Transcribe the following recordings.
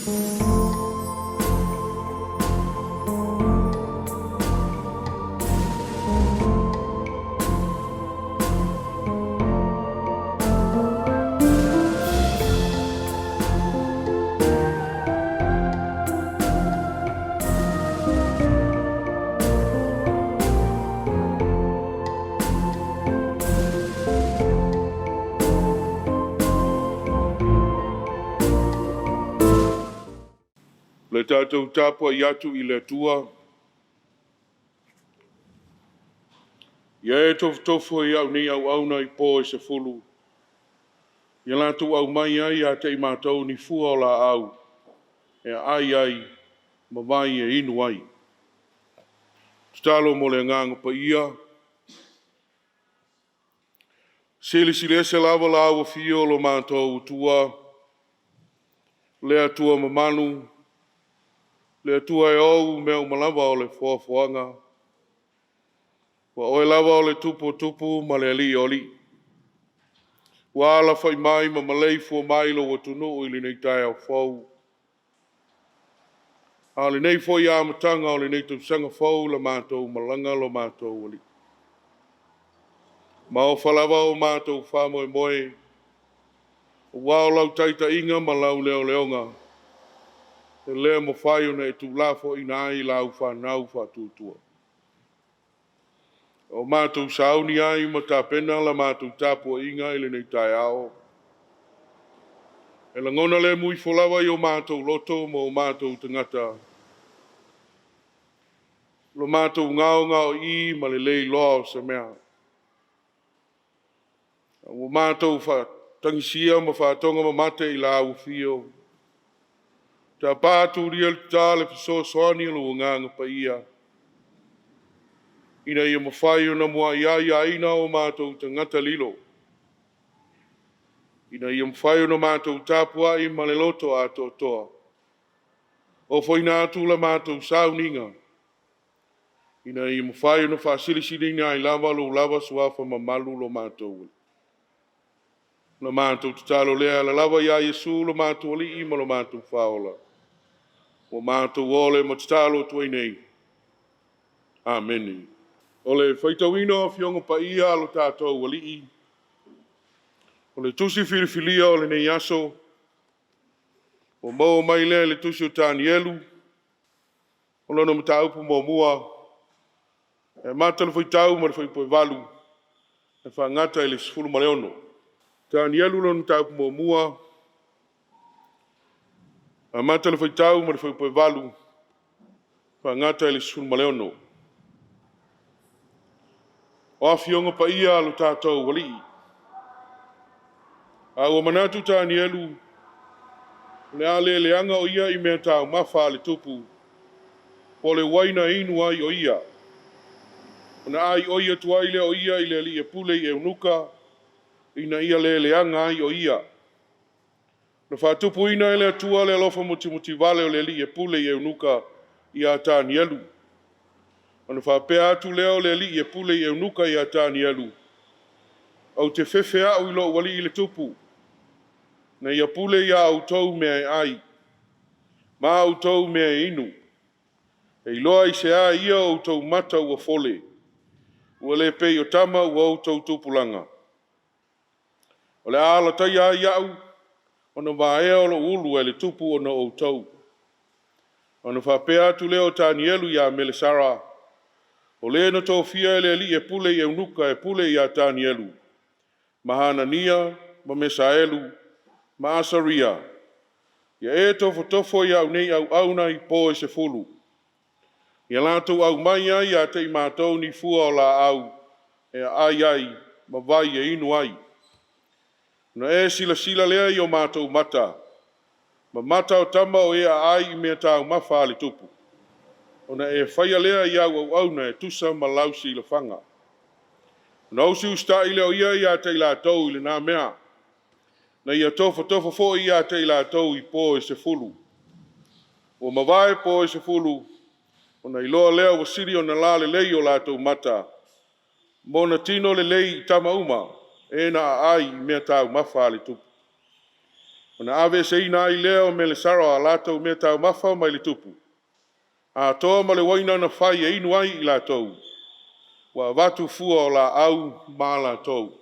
Le tatou tapuai atu i le Atua, ia e tofotofo i au nei auauna i po e 10, ia latou aumai ai ia te i matou ni fua o laau e aai ai ma vai e inu ai. Tatalo mo le agaga paia. Silisili ese lava lau afio lo matou Atua, le Atua mamalu, le Atua e ou mea uma lava o le foafoaga. Ua oe lava o le Tupu o Tupu ma le Alii o Alii. Ua alafai mai ma maleifua mai lou atunuu i lenei taeao fou. A o lenei foi amataga o lenei tausaga fou la matou malaga lo matou Alii. Maofa lava o matou faamoemoe, ua o lau taitaiga ma lau leoleoga, e le mafai ona e tuulafoaiina ai lau fanau faatuatua. O matou sauni ai ma tapena la matou tapuaiga i lenei taeao. E lagona le muifo lava i o matou loto ma o matou tagata, lo matou gao gao i ma le leiloa o se mea. Ua matou faatagisia ma faatoga mamate i lau afio. Tapa tulia le ta le fesoasoani o lou agaga paia, ina ia mafai ona muai ai aina o matou tagata lilo, ina ia mafai ona matou tapuai ma le loto atoatoa. Ofoina atu la matou sauniga, ina ia mafai ona faasilisiliina ai lava lou lava suafa mamalu lo matou. La matou tatalo lea ala lava ia Iesu lo matou Alii ma lo matou Faaola. Ua matou ole ma tatalo atu ai nei. Amene. O le faitauina o Afioga Paia a lo tatou Alii, o le tusi filifilia o lenei aso, ua maua mai lea i le tusi o Tanielu, o lona mataupu muamua, e amata le faitau ma le fuaiupu 8, e faagata i le 16. Tanielu lona mataupu muamua, amata le faitau ma le fuaiupu 8, faagata i le 16. O Afioga Paia a lo tatou Alii. A ua manatu Tanielu, o le a le leaga o ia i mea taumafa a le tupu, po o le uaina e inu ai o ia. Ona ai oi atu ai lea o ia i le alii e pule i Eunuka, ina ia le leaga ai o ia. Na faatupuina e le Atua le alofa mutimutivale o le alii e pule i Eunuka ia Tanielu. Ona faapea atu lea o le alii e pule i Eunuka ia Tanielu, ou te fefe au i lou alii le tupu, na ia pule ia outou mea e ai, ma outou mea e inu. E iloa i se a ia outou mata ua fole, ua le pei o tama ua outou tupulaga. O le a alataia ai au, ona vaea o lou ulu e le tupu ona o outou. Ona faapea atu lea o Tanielu ia Melesara, o le na tofia e le alii e pule i Eunuka e pule ia Tanielu, ma Hanania, ma Mesaelu, ma Asaria, ia e tofotofo i au nei auauna i po e 10, ia latou aumai ai ia te i matou ni fua o laau e aai ai ma vai e inu ai. Na e silasila lea i o matou mata, ma mata o tama o e aai i mea taumafa a le tupu, ona e faia lea i au auauna e tusa ma lau silafaga. Ona usiusitai lea o ia ia te i latou i lena mea, na ia tofotofo foi ia te i latou i po e 10. Ua mavae po e 10, ona iloa lea ua sili ona lalelei o latou mata, ma ona tino lelei i tama uma, e na aai i mea taumafa a le tupu. Ona aveeseina ai lea o Melesara o a latou meataumafa mai le tupu, atoa ma le uaina na fai e inu ai i latou, ua avatu fua o laau ma latou.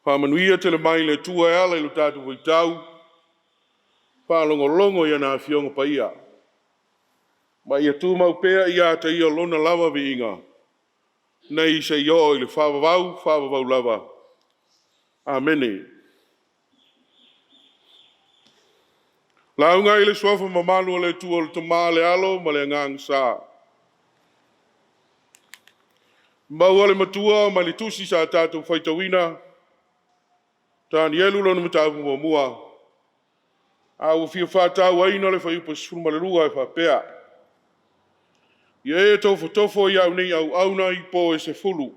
Faamanuia tele mai le Atua e ala i lo tatou faitau, faalogologo i ana Afioga Paia, ma ia tumau pea ia te Ia Lona lava viiga, nei seia oo i le faavavau, faavavau lava. Amene. Lauga i le suafa mamalu o le Atua, le Tama, le Alo ma le Agaga Sa. Maua le matua mai le tusi sa tatou faitauina, Tanielu lona mataupu muamua, a ua fia faatauaina le fuaiupu 12 e faapea: “Ia e tofotofo i au nei auauna i po e 10,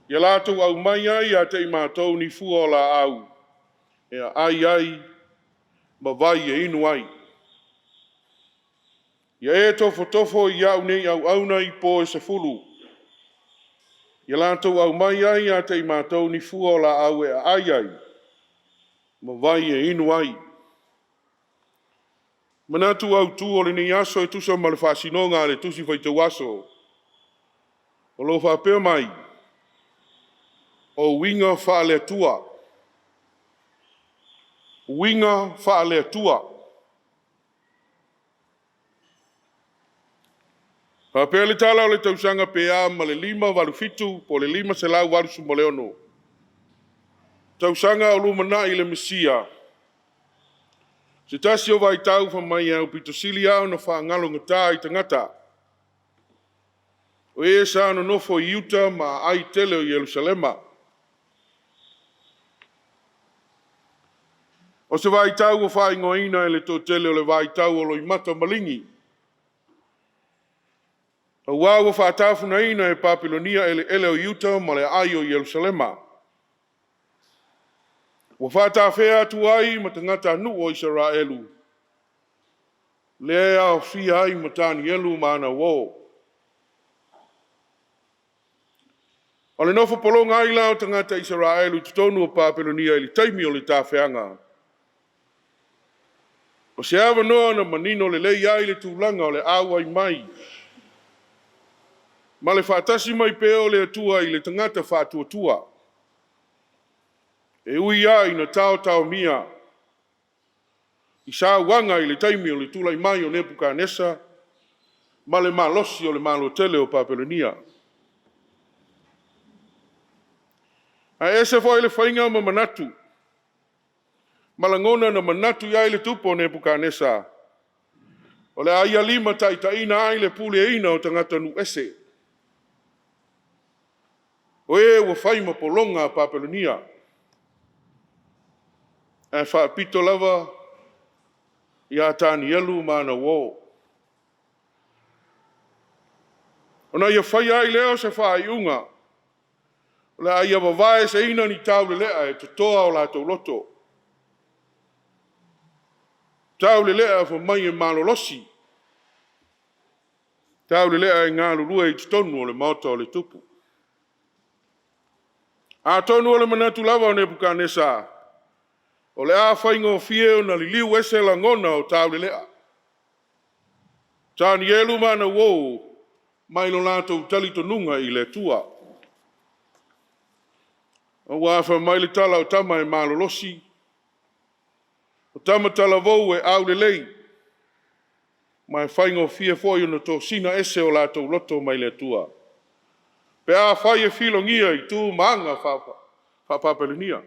ia latou aumai ai ia te i matou ni fua o laau e aai ai ma vai e inu ai.” Ia e tofotofo i au nei auauna i po e 10, ia latou aumai ai ia te i matou ni fua o laau e aai ai ma vai e inu ai. Manatu autu o lenei aso e tusa ma le faasinoga a le Tusi Faitau Aso, o lo o faapea mai, o uiga faale-Atua. Uiga faale-Atua. Faapea le tala o le tausaga pe a ma le 587 po o le 586, tausaga o lumanai le Mesia, se tasi o vaitau fai mai e aupito sili lava ona faagalogata i tagata, o e sa nonofo i Iuta ma aai tele o Yerusalema. O se vaitau ua faaigoaina e le toatele o le vaitau o loimata maligi, aua ua faatafunaina e Papelonia eleele o Iuta ma le aai o Yerusalema. Ua faatafea atu ai ma tagatanuu o Isaraelu, lea e aofia ai ma Tanielu ma ana uo. O le nofo pologa ai la o tagata Isaraelu i totonu o Papelonia i le taimi o le tafeaga, o se avanoa na manino lelei ai le tulaga o le auai mai ma le faatasi mai pea o le Atua i le tagata faatuatua. E ui lava ina taotaomia i sauaga i le taimi o le tulai mai o Nepukatanesa ma le malosi o le Malo tele o Papelonia. Ae ese foi le faiga ma manatu ma lagona na manatu i ai le tupu o Nepukatanesa, o le a ia limataitaiina ai le puleaina o tagatanuu ese, o e ua fai ma pologa a Papelonia. Ae faapito lava ia Tanielu ma ana uo, ona ia faia ai lea o se faaiuga, o le a ia vavaeeseina ni taulelea e totoa o latou loto, taulelea fai mai e malolosi, taulelea e galulue i totonu o le maota o le tupu. Atonu o le manatu lava o Nepukatanesa, o le a faigofie ona liliu ese lagona o taulelea, Tanielu ma ana uo mai lo latou talitonuga i le Atua. Aua fai mai le tala, o tama e malolosi, o tama talavou e aulelei, ma e faigofie foi ona tosina ese o latou loto mai le Atua, pe afai e filogia i tu ma aga faa-Papelonia.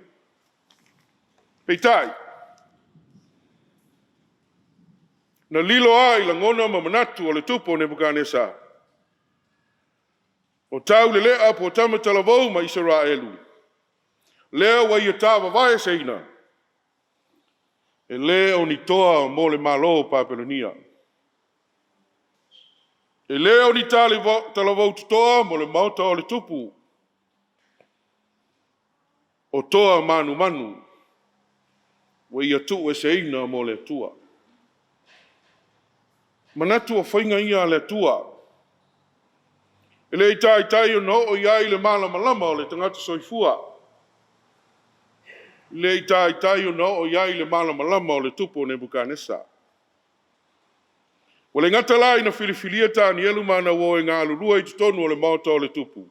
Peitai, na lilo lava i lagona ma manatu o le tupu o Nepukatanesa, o taulelea po o tama talavou ma Isaraelu, lea ua ia tavavaeseina, e le o ni toa mo le Malo o Papelonia. E le o ni talavou totoa mo le maota o le tupu, o toa manumanu ua ia tuueseina mo le Atua. Manatu o faiga ia a le Atua, e le i taitai ona oo i ai le malamalama o le tagata soifua. Le i taitai ona oo i ai le malamalama o le tupu o Nebukanesa. Ua le gata la ina filifilia Tanielu ma ana uo e galulue i totonu o le maota o le tupu,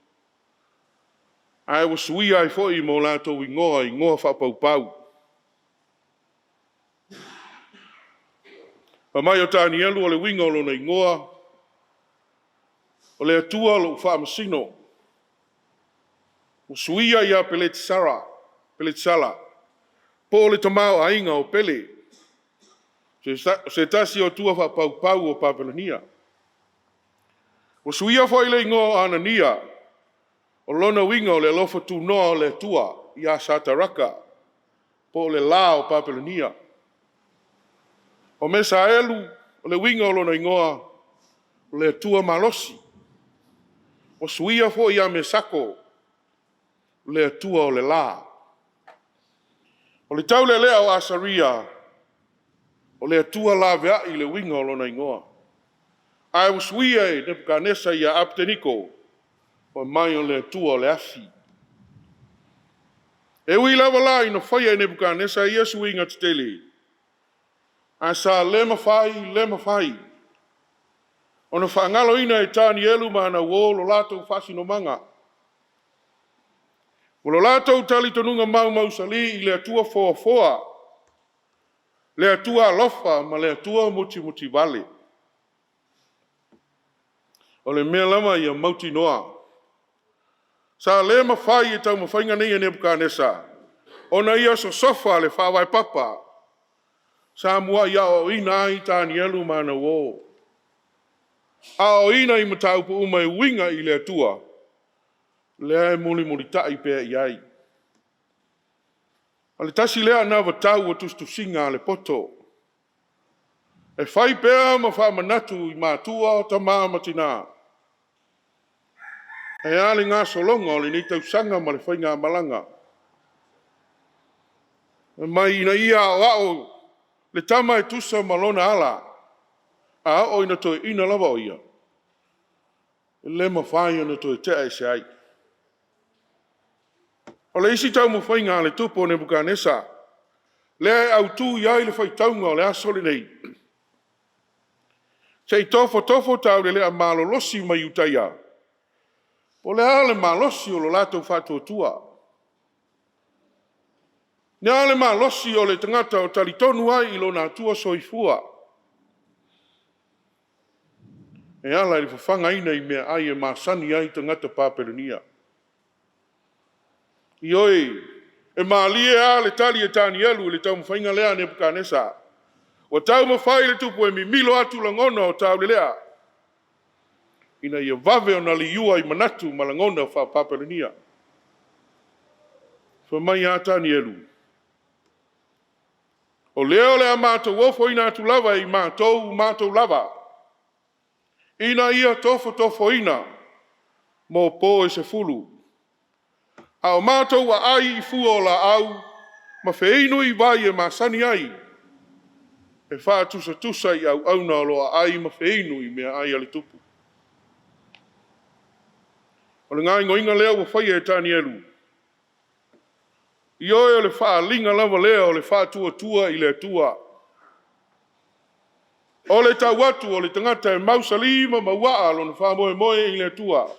ae ua suia ai foi ma o latou igoa i igoa faapaupau. Fai mai o Tanielu o le uiga o lona igoa, o le Atua lou faamasino. Ua suia ia Peletesala, po o le tamaoaiga o Pele, o se tasi o atua faapaupau o Papelonia. Ua suia foi le igoa o Anania, o lona uiga o le alofa tunoa o le Atua, ia Sataraka, po o le la o Papelonia. O Mesaelu, o le uiga o lona igoa, o le Atua malosi. Ua suia foi ia Mesako, o le Atua o le la. O le taulealea o Asaria, o le Atua laveai le uiga o lona igoa. Ae ua suia e Nepukanesa ia Apeteniko, fai mai o le Atua o le afi. E ui lava la ina faia e Nepukanesa ia suiga tetele, ae sa le mafai, le mafai ona faagaloina e Tanielu ma ana uo lo latou faasinomaga, ma lo latou talitonuga maumausali i le Atua foafoa, le Atua alofa ma le Atua mutimutivale. O le mea lava ia mautinoa, sa le mafai e taumafaiga nei a Nebukadnesa ona ia sosofa le faavae papa sa muai aoaoina ai Tanielu ma ana uo, aoaoina i mataupu uma e uiga i le Atua, lea e mulimulitai pea i ai. O le tasi lea anavatau a tusitusiga a le poto, e fai pea ma faamanatu i matua, o tama ma tina, ae a le gasologa o lenei tausaga ma le faigamalaga. Fai mai ina ia aoao le tama e tusa ma lona ala, a oo ina toeaina lava o ia, e le mafai ona toe tea ese ai. O le isi taumafaiga a le tupu o Nebukadnesa, lea e autu i ai le faitauga o le aso lenei, se i tofotofo taulelea malolosi mai Utaia, po o le a le malosi o lo latou faatuatua. O le a le malosi o le tagata o talitonu ai i lona Atua soifua e ala i le fafagaina i meaai e masani ai tagata Papelonia. Ioe, e malie lava le tali a Tanielu i le taumafaiga lea a Nebukadnesa. Ua taumafai le tupu e mimilo atu lagona o taulelea ina ia vave ona liua i manatu ma lagona faa-Papelonia. Fai mai a Tanielu, “O lea o le a matou ofoina atu lava e matou matou lava, ina ia tofotofoina mo po e 10, a o matou aai i fua o laau ma feinu i vai e masani ai, e faatusatusa i auauna o lo o aai ma feinu i meaai a le tupu.” O le gaoioiga lea ua faia e Tanielu, ioe, o le faaaliga lava lea o le faatuatua i le Atua. O le tau atu o le tagata e mausali ma mauaa lona faamoemoe i le Atua,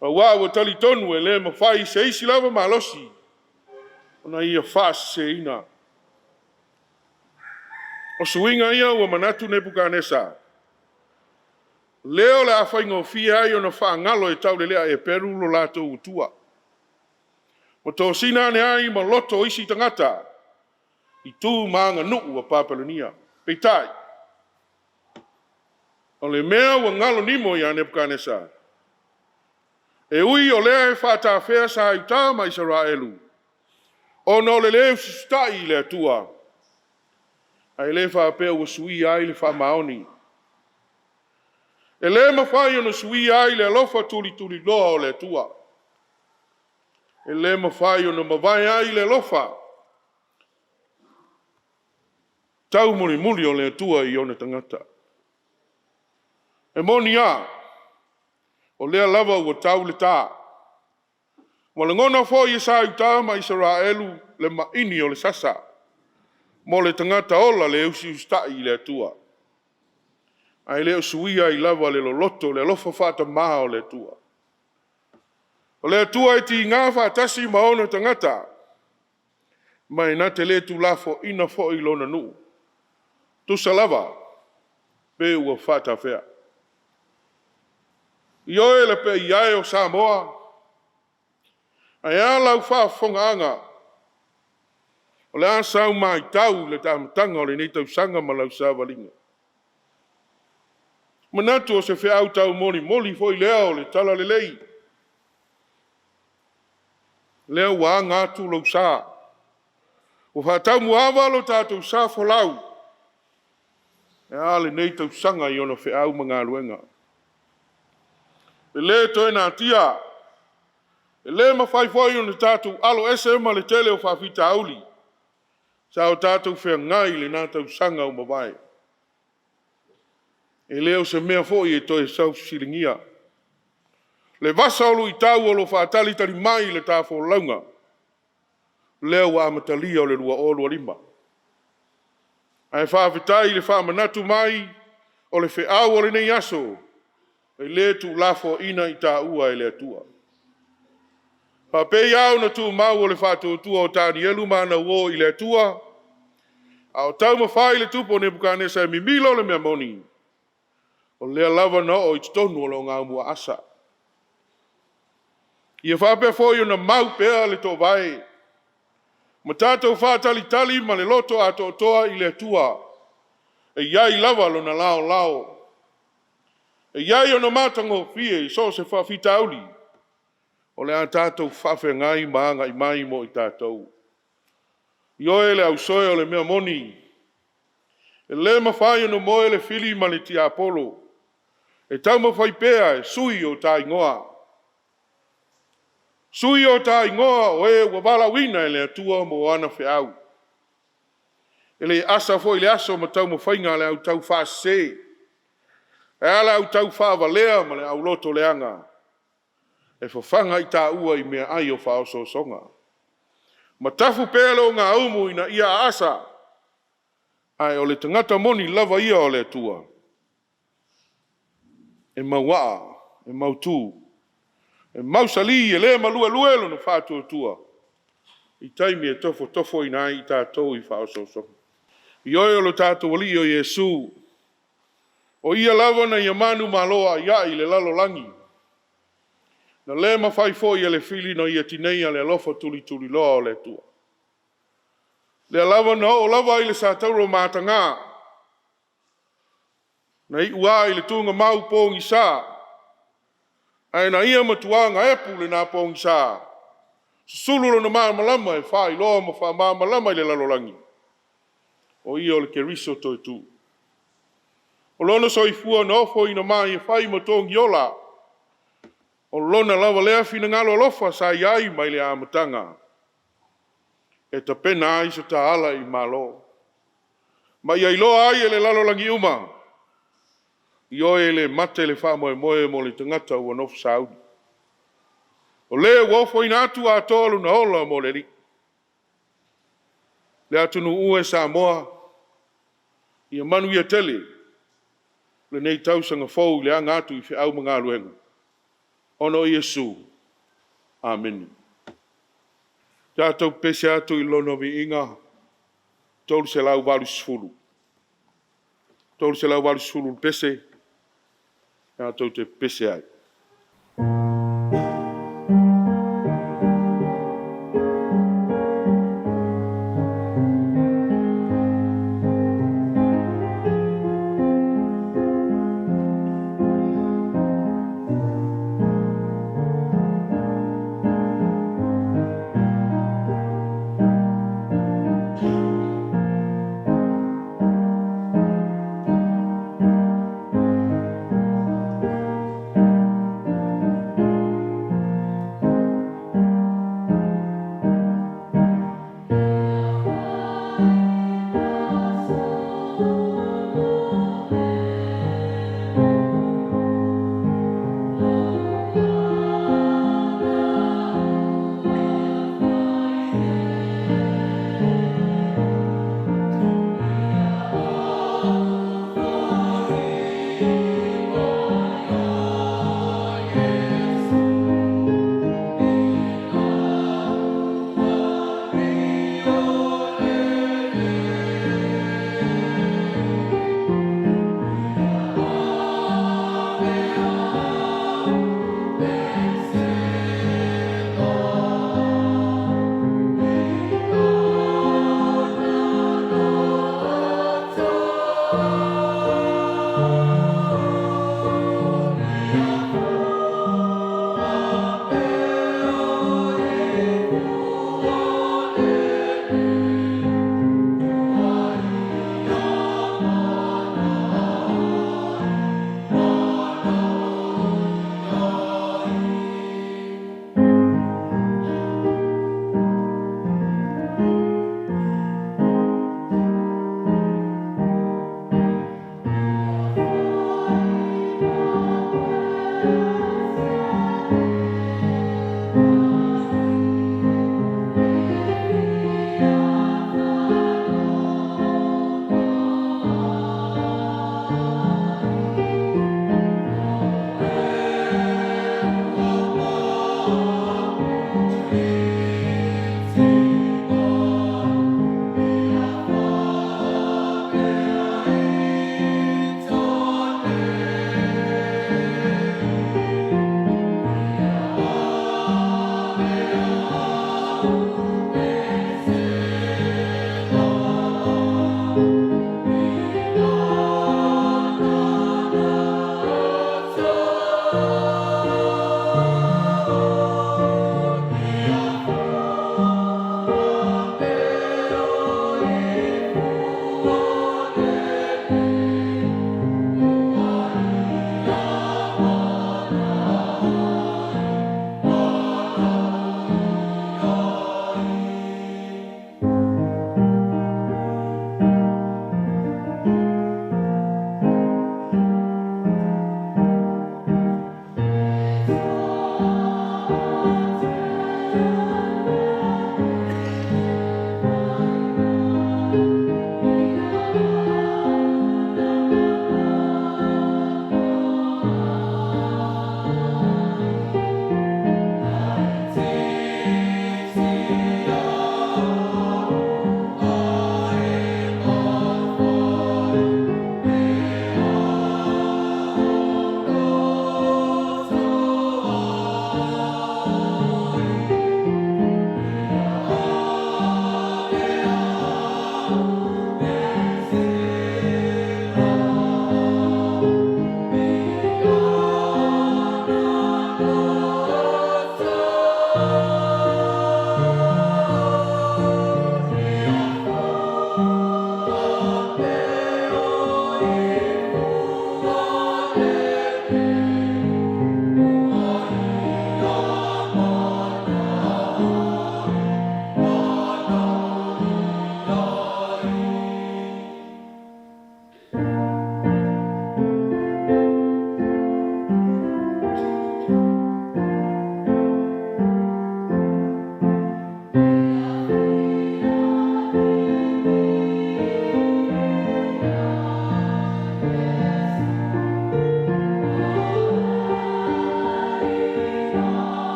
aua ua talitonu e le mafai e se isi lava malosi ona ia faaseseina. O suiga ia ua manatu Nebukadnesa, lea o le a faigofie ai ona faagalo e taulelea Eperu lo latou Atua, ma tosina ane ai ma loto o isi tagata i tu ma aganuu a Papelonia. Peitai, o le mea ua galo nimo ia Nebukadnesa, e ui o lea e faatafea sa Iuta ma Isaraelu ona o le le usiusitai i le Atua, ae le faapea ua suia ai le faamaoni. E le mafai ona suia ai le alofa tulituliloa o le Atua. E le mafai ona mavae ai le alofa taumulimuli o le Atua i ona tagata. E moni lava, o lea lava ua tau le ta, Ua lagona foi e Sa Iuta ma Isaraelu le maini o le sasa mo le tagata ola le usiusitai i le Atua, ae le o suia ai lava le loloto o le alofa faatama o le Atua. O le Atua e tiga faatasi ma ona tagata, ma e na te le tuulafoaiina foi lona nuu, tusa lava pe ua faatafea. Ioe le paia e o Samoa, ae a lau faafofogaaga? O le a sau matau i le amataga o lenei tausaga ma lau savaliga? E manatu o se feau taumolimoli foi lea o le talalelei, lea ua aga atu lou sa, ua faataumuaava lo tatou sa folau, ae a lenei tausaga i ona feau ma galuega. E le toe natia, e le mafai foi ona tatou aloese ma le tele o faafitauli sa o tatou feagai i lena tausaga ua mavae. E le o se mea foi e toe tau fesiligia le vasa o luitau o lo o faatalitali mai i le ta folauga, lea ua amatalia o le 2025. Ae faafetai i le faamanatu mai o le feau o lenei aso, e le tuulafoaiina i taua e le Atua. E faapei lava ona tumau o le faatuatua o Tanielu ma ana uo i le Atua, a o taumafai le tupu o Nepukatanesa e mimilo le mea moni, o lea lava na oo i totonu o le ogaumua-asa. Ia faapea foi ona mau pea le toovae ma tatou faatalitali ma le loto atoatoa i le Atua, e i ai lava Lona laolao, e i ai ona matagofie i so o se faafitauli o le a tatou faafeagai ma agai mai mo i tatou. Ioe, le au soe o le mea moni, e le mafai ona moe le fili ma le tiapolo, e taumafai pea e sui o ta igoa, sui o ta igoa o e ua valaauina e le Atua mo ana feau. E le asa foi le aso ma taumafaiga a le au taufaasese, ae a le au taufaavalea ma le aulotoleaga e fafaga i taua i meaai o faaosoosoga, ma tafu pea le ogaumu ina ia aasa, ae o le tagata moni lava ia o le Atua, e mauaa, e mautu, e mausali, e le maluelue lona faatuatua i taimi e tofotofoina ai i tatou i faaosoosoga. Ioe, o lo tatou Alii o Iesu, o Ia lava na ia manumalo ai i le lalolagi, na le mafai foi e le fili ona ia tineia le alofa tulituliloa o le Atua. O lea lava na oo lava i le satauro mataga, na iu lava i le tuugamau pogisa, ae na ia matua gaepu i lena pogisa, susulu lona malamalama e faailoa ma faamalamalama i le lalolagi, o Ia o le Keriso toetu. O lona soifua na ofoina mai e fai ma togiola, o Lona lava lea finagalo alofa sa i ai mai le amataga, e tapena ai so ta ala i malo, ma ia iloa ai e le lalolagi uma, ioe, e le mate le faamoemoe mo le tagata ua nofo sauni, o le ua ofoina atu atoa lona ola mo le Alii. Le atunuu e Samoa, ia manuia tele lenei tausaga fou i le aga atu i feau ma galuega, ona o Iesu. Amene. Tatou pepese atu i Lona viiga 380. 380 le pese, tatou te pepese ai.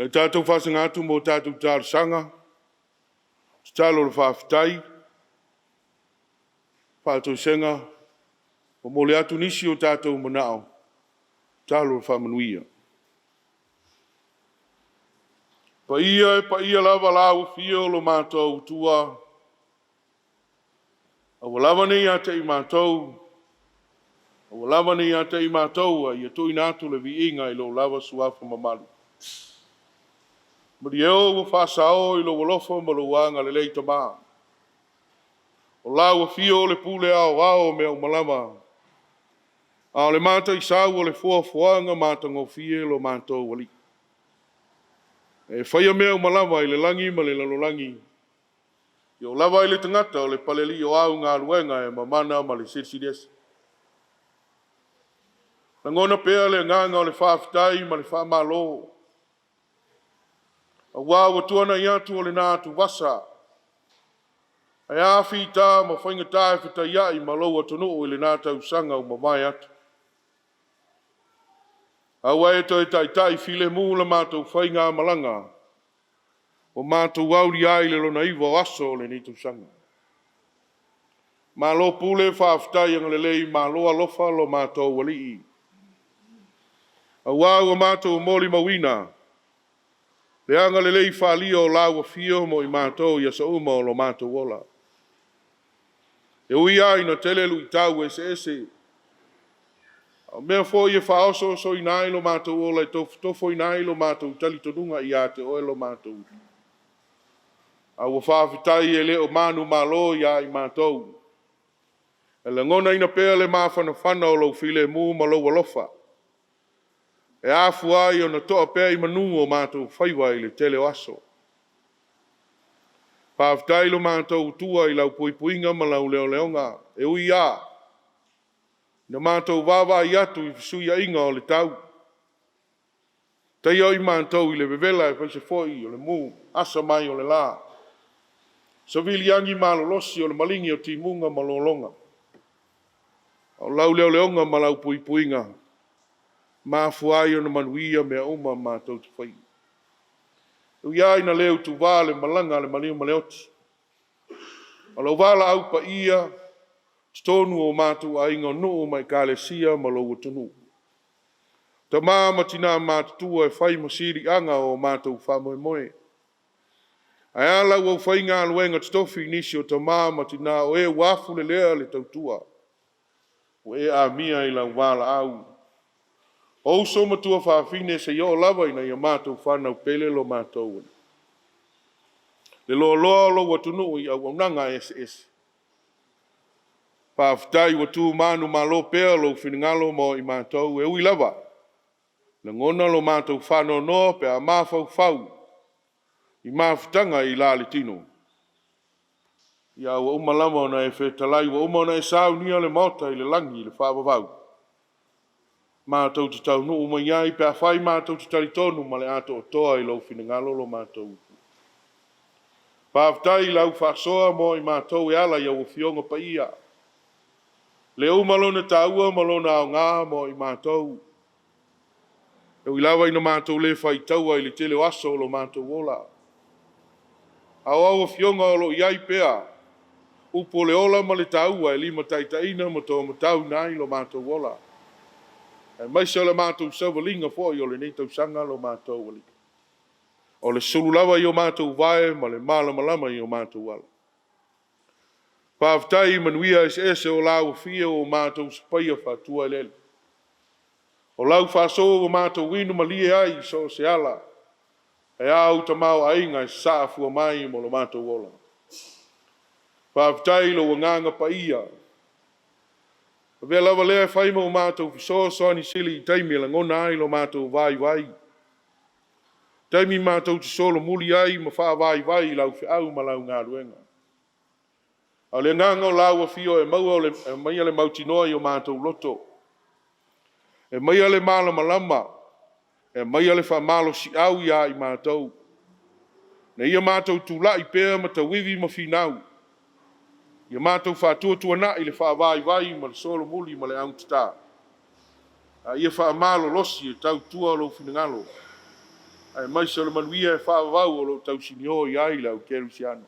Nai tatou faasaga atu mo tatou talosaga, tatalo o le faafetai, faatoesega, momoli atu nisi o tatou manao, tatalo le faamanuia. Paia e paia lava lau afio lo matou Atua, aua lava ne i ia te i matou, aua lava ne i ia te i matou, a ia tuuina atu le viiga i lou lava suafa mamalu. Malie o ua faasao i lou alofa ma lou agalelei Tama. O lau afio o le pule aoao o mea uma lava, a o le mataisau o le foafoaga matagofie lo matou Alii. E faia mea uma lava i le lagi ma le lalolagi, e oo lava i le tagata o le palealii o au galuega e mamana ma le silisili ese. Lagona pea le agaga o le faafetai ma le faamalo, aua ua tuanai atu o lena atuvasa, ae a fita ma faigata e fetaiai ma lou atunuu i lena tausaga ua mavae atu. A ua e toe taitai filemu la matou faigamalaga ua matou aulia ai le lona 9 o aso o lenei tausaga. Malo pule, faafetai agalelei, malo alofa lo matou Alii, aua ua matou molimauina le agalelei faaalia o lau afio mo i matou i aso uma o lo matou ola. E ui lava ina tele luitau eseese, a o mea foi e faaosoosoina ai lo matou ola e tofotofoina ai lo matou talitonuga ia te oe lo matou. A ua faafetai e le o manumalo ia i matou, e lagonaina pea le mafanafana o lou filemu ma lou alofa, e afua ai ona toa pea i manu o matou faiva i le tele o aso. Faafetai lo matou Atua i lau puipuiga ma lau leoleoga, e ui lava ina matou vaavaai atu i fesuiaiga o le tau, taia i matou i le vevela aemaise foi o le mu asa mai o le la, savili agi malolosi o le maligi o timuga ma lologa. A o lau leoleoga ma lau puipuiga, mafua ai ona manuia mea uma matou te faia. E ui lava ina le utuvā le malaga a le maliu ma le oti, o lau valaau paia, totonu o matou aiga o nuu ma ekalesia ma lou atunuu. Tama ma tina matutua e fai ma siliaga o matou faamoemoe. Ae a lau aufaigaluega totofi i nisi o tama ma tina o e ua afulelea le tautua, ua e amia i lau valaau. O uso ma tuafafine seia oo lava ina ia matou fanau pele lo matou le loaloa o lou atunuu i auaunaga eseese. Faafetai ua tu manumalo pea lou finagalo mo i matou, e ui lava lagona lo matou faanoanoa pe a mafaufau i mafutaga i la le tino. Ia ua uma lava ona e fetalai, ua uma ona e saunia le Maota i le lagi i le faavavau, matou te taunuu mai ai pe afai matou te talitonu ma le atoatoa i lou finagalo lo matou. Faafetai i lau faasoa mo i matou e ala i au Afioga Paia. Le uma lona taua ma lona aoga mo i matou. E ui lava ina matou le faitaua i le tele o aso o lo matou ola, a o au afioga o lo o i ai pea upu o le ola ma le taua e limataitaiina ma tomatauina ai lo matou ola, aemaise o le matou savaliga foi o lenei tausaga lo matou Alii. O le sulu lava i o matou vae ma le malamalama i o matou ala. Faafetai i manuia eseese o lau afio ua matou sapaia faatuaeleele. O lau faasoa ua matou inu malie ai i so o se ala, e a ou tamaoaiga e sasaa fua mai mo lo matou ola. Faafetai i lou agaga paia. Avea lava lea e fai ma o matou fesoasoani sili i taimi e lagona ai lo matou vaivai, taimi matou te solomuli ai ma faavaivai i lau feau ma lau galuega. A o le agaga o lau afio e aumaia le mautinoa i o matou loto, e aumaia le malamalama, e aumaia le faamalosiau ia i matou, ina ia matou tulai pea ma tauivi ma finau, ia matou faatuatuanai le faavaivai ma le solomuli ma le augatata, a ia faamalolosi e tautua lou finagalo. Aemaise o le manuia e faavavau o lo o tausinio i ai le au kerisiano.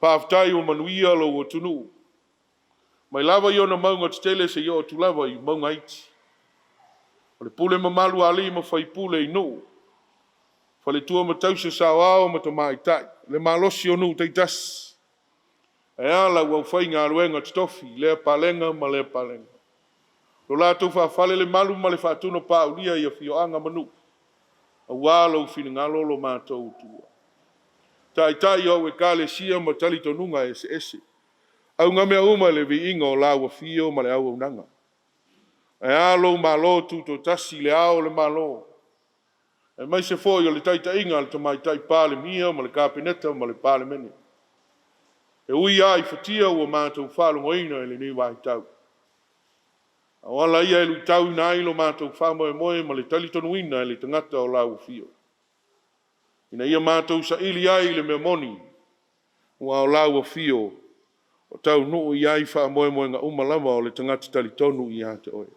Faafetai ua manuia lou atunuu, mai lava i ona mauga tetele seia oo atu lava i mauga iti. O le pule mamalu a alii ma faipule i nuu, faletua ma tausi, saoao ma tamaitai, le malosi o nuu taitasi, e ala ua aufaigaluega totofi i lea palega ma lea palega. Lo latou faafale le malu ma le faatino paulia i afioaga ma nuu, aua lou finagalo lo matou Atua. Taitai o au ekalesia ma talitonuga eseese, auga mea uma i le viiga o lau afio ma le auaunaga. Ae a lou Malo Tutoatasi, le Ao o le Malo, aemaise foi o le taitaiga a le Tamaitai Palemia ma le Kapeneta ma le Palemene. E ui lava i fatia ua matou faalogoina i lenei vaitau, a o ala ia e luitauina ai lo matou faamoemoe ma le talitonuina i le tagata o lau afio, ina ia matou saili ai i le mea moni, aua o lau afio o taunuu i ai faamoemoega uma lava o le tagata talitonu ia te oe.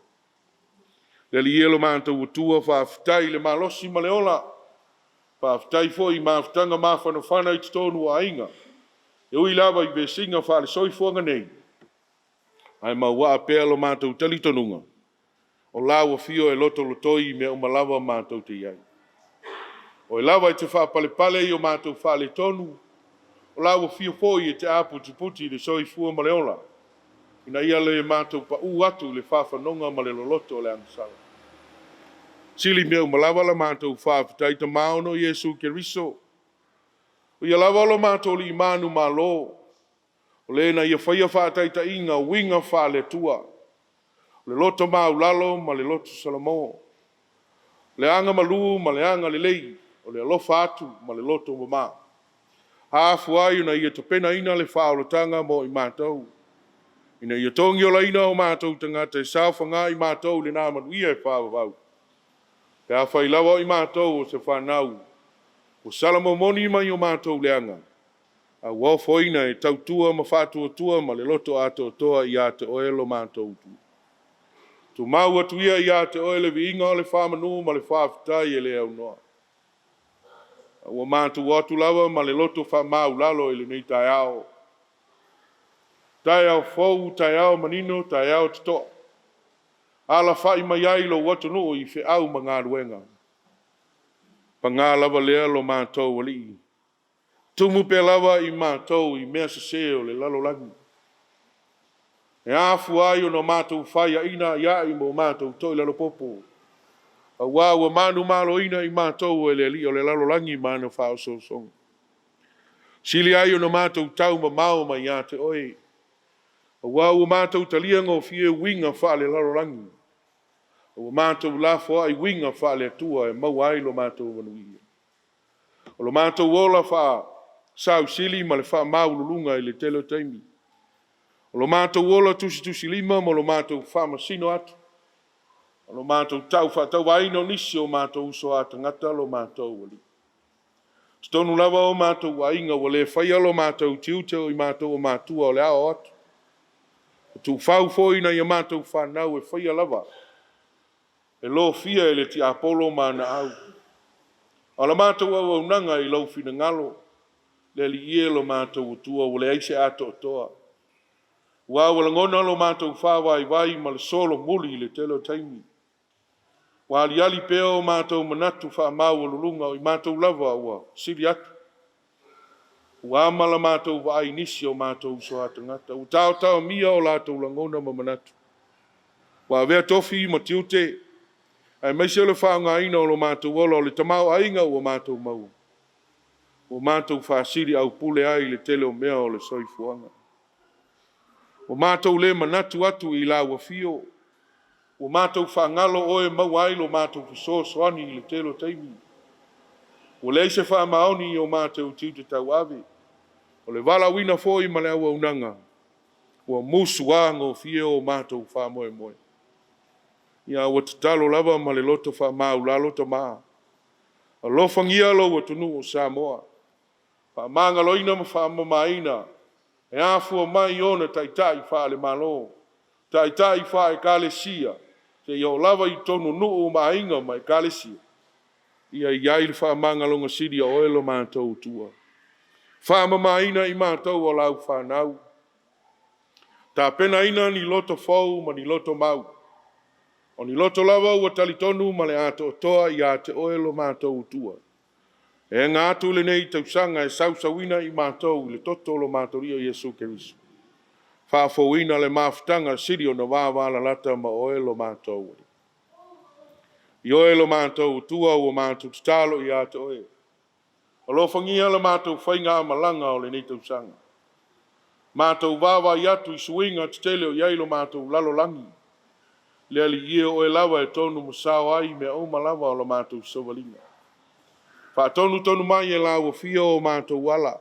Le Alii e lo matou Atua, faafetai i le malosi ma le ola, faafetai foi i mafutaga mafanafana i totonu o aiga, e ui lava i vesiga faale-soifuaga nei, ae mauaa pea lo matou talitonuga, o lau afio e lotolotoi i mea uma lava matou te i ai. O oe lava e te faapalepale i o matou faaletonu, o lau afio foi e te aputiputi i le soifua ma le ola, ina ia le matou pau atu i le faafanoga ma le loloto o le agasala. Sili mea uma lava la matou faafetai Tama ona o Iesu Keriso, o ia lava lo matou Alii manumalo, o le na ia faia faataitaiga o uiga faale-Atua, o le loto maualalo ma le loto salamo, le agamalu ma le agalelei, o le alofa atu ma le loto mama. A afua ai ona ia tapenaina le faaolataga mo i matou, ina ia togiolaina o matou tagata e saofaga i matou lena manuia e faavavau. Pe afai lava o i matou o se fanau ua salamomoni mai o matou leaga, a ua ofoina e tautua ma faatuatua ma le loto atoatoa ia te oe lo matou Atua. Tumau atu ia ia te oe le viiga o le faamanu ma le faafetai e le aunoa. A ua matou atu lava ma le loto faamaualalo i lenei taeao. Taeao fou, taeao manino, taeao totoa. Alafai mai ai lou atunuu i feau ma galuega. Paga lava lea lo matou Alii, tumu pea lava i matou i mea sese o le lalolagi. E afua ai ona matou faiaina ai ma o matou toilalopopo, aua ua manumaloina i matou e le alii o le lalolagi ma ana faaosoosoga. Sili ai ona matou taumamao mai ia te oe, aua ua matou talia gofie uiga faale-lalolagi, ua matou lafoai uiga faale-Atua e maua ai lo matou manuia. O lo matou ola faasausili ma le faamaualuluga i le tele o taimi. O lo matou ola tusitusilima ma lo matou faamasino atu. O lo matou tau faatauvaaina o nisi o matou uso a tagata lo matou Alii. Totonu lava o matou aiga ua le faia lo matou tiute o i matou o matua o le ao atu. E tuufau foi nai a matou fanau e faia lava e lofia e le tiapolo ma ana au. A o la matou auaunaga i lou finagalo, le Alii e lo matou Atua, ua leai se atoatoa. Aua ua lagona lo matou faavaivai ma le solomuli i le tele o taimi. Ua aliali pea o matou manatu faamaualuluga o i matou lava ua sili atu. Ua ama la matou vaai i nisi o matou uso a tagata, ua taotaomia o latou lagona ma manatu. Ua avea tofi ma tiute, aemaise o le faaaogaina o lo matou ola o le tamaoaiga ua matou maua, ua matou faasiliaupule ai i le tele o mea o le soifuaga. Ua matou le manatu atu i lau afio, ua matou faagalo oe e maua ai lo matou fesoasoani i le tele o taimi. Ua leai se faamaoni i o matou tiute tauave, o le valaauina foi ma le auaunaga, ua musuagofie o matou faamoemoe. Ia ua tatalo lava ma le loto faamaualalo Tama, alofagia lou atunuu o Samoa, faamagaloina ma faamamaina e afua mai ona taitai faale-Malo, taitai faale-Ekalesia, seia oo lava i totonu o nuu ma aiga ma ekalesia. Ia i ai le faamagaloga sili a oe lo matou Atua. Faamamaina i matou o lau fanau. Tapenaina ni loto fou ma ni loto mau. O ni loto lava ua talitonu ma le atoatoa ia te oe lo matou Atua. E aga atu lenei tausaga e sausauina i matou i le toto o lo matou Alii o Iesu Keriso. Faafouina le mafutaga sili ona vavalalata ma oe lo matou Alii. I oe lo matou Atua ua matou tatalo ia te oe. Alofagia la matou faigamalaga o lenei tausaga. Matou vaavaai atu i suiga tetele o i ai lo matou lalolagi. Le Alii e, o oe lava e tonu ma sao ai mea uma lava o la matou savaliga. Faatonutonu mai e lau afio o matou ala.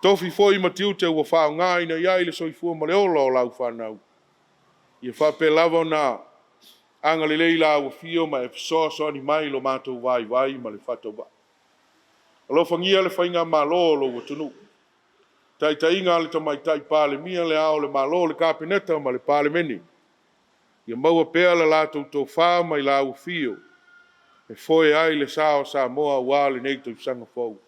Tofi foi ma tiute ua faaaogaina i ai le soifua ma le ola o lau fanau. Ia faapea lava ona agalelei lau afio ma e fesoasoani mai lo matou vaivai ma le faatauvaa. Alofagia le faigamalo o lou atunuu. Taitaiga a le Tamaitai Palemia, le Ao o le Malo, le Kapeneta ma le Palemene. Ia maua pea le latou tofa mai lau afio e foe ai le sa o Samoa aua lenei tausaga fou.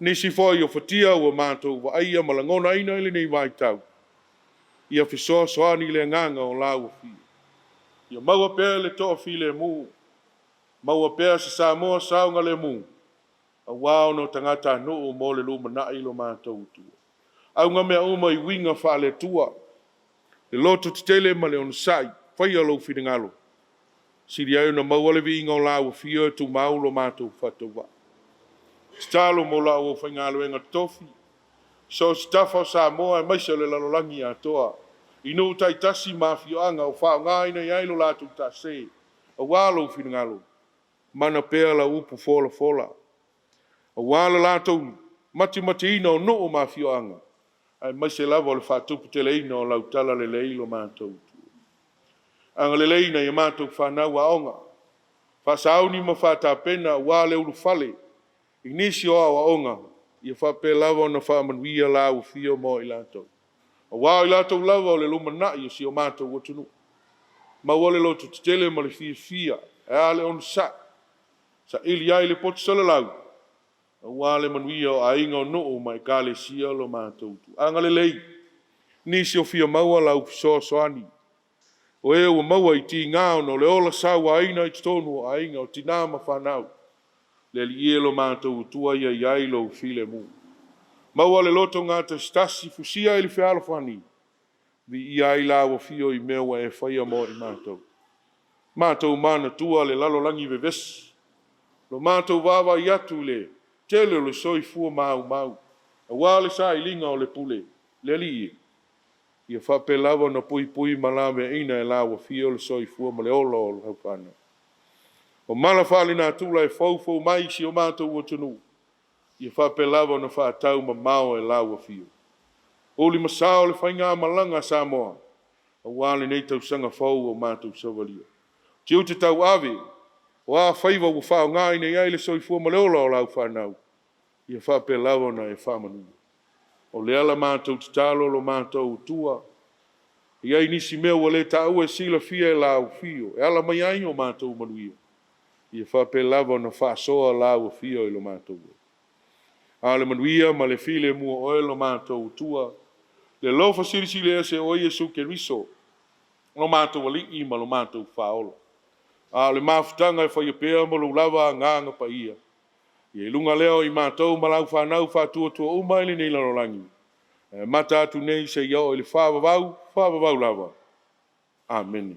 Nisi foi o fatia ua matou vaaia ma lagonaina i lenei vaitau, ia fesoasoani le agaga o lau afio. Ia maua pea le toafilemu, maua pea se Samoa saogalemu, aua ona o tagatanuu mo le lumanai lo matou Atua. Auga mea uma i uiga faale-Atua, le loto tetele ma le onosai, faia lou finagalo, sili ai ona maua le viiga o lau afio e tumau lo matou faatauvaa. Tatalo mo lau aufaigaluega totofi, so o se tafa o Samoa aemaise o le lalolagi atoa, i nuu taitasi ma afioaga o faaaogaina i ai lo latou taase, aua lou finagalo, mana pea lau upu folafola, aua le latou matimatiina o nuu ma afioaga, aemaise lava o le faatuputeleina o lau talalelei lo matou Atua. Agalelei nai a matou fanau aoga, faasauni ma faatapena aua le ulufale i nisi o aoaoga, ia faapea lava ona faamanuia lau afio mo i latou. Aua o i latou lava o le lumanai o si o matou atunuu. Maua le loto tetele ma le fiafia, ae a le onosai, saili ai le poto salalau, aua le manuia o aiga o nuu ma ekalesia lo matou Atua. Agalelei nisi o fia maua lau fesoasoani, o e ua maua i tiga ona o le ola sauaina i totonu o aiga, o tina ma fanau. Le Alii e lo matou Atua ia i ai lou filemu. Maua le loto gatasitasi, fusia i le fealofani, viia ai lau afio i mea ua e faia mo i matou. Matou manatua le lalolagi vevesi, lo matou vaavaai atu i le tele o le soifua maumau, aua le sailiga o le pule, le Alii e, ia faapea lava ona puipui ma laveaiina e lau afio le soifua ma le ola o lau fanau. O mala faalenatura e foufou mai i si o matou atunuu, ia faapea lava ona faataumamao e lau afio. Ulimasao le faigamalaga a Samoa, aua lenei tausaga fou o matou savalia. Tiute tauave, o a faiva ua faaaogaina i ai le soifua ma le ola o lau fanau, ia faapea lava ona e faamanuia. O lea la matou tatalo lo matou Atua, e i ai nisi mea ua le taua e silafia e lau afio, e ala mai ai o matou manuia, ia faapea lava ona faasoa lau afio i lo matou ola. A o le manuia ma le filemu o oe lo matou Atua, le alofa silisili ese o oe Iesu Keriso, lo matou Alii ma lo matou Faaola. A o le mafutaga e faia pea ma lou lava Agaga Paia, ia i luga lea o i matou ma lau fanau faatuatua uma i lenei lalolagi, e amata atu nei seia oo i le faavavau, faavavau lava. Amene.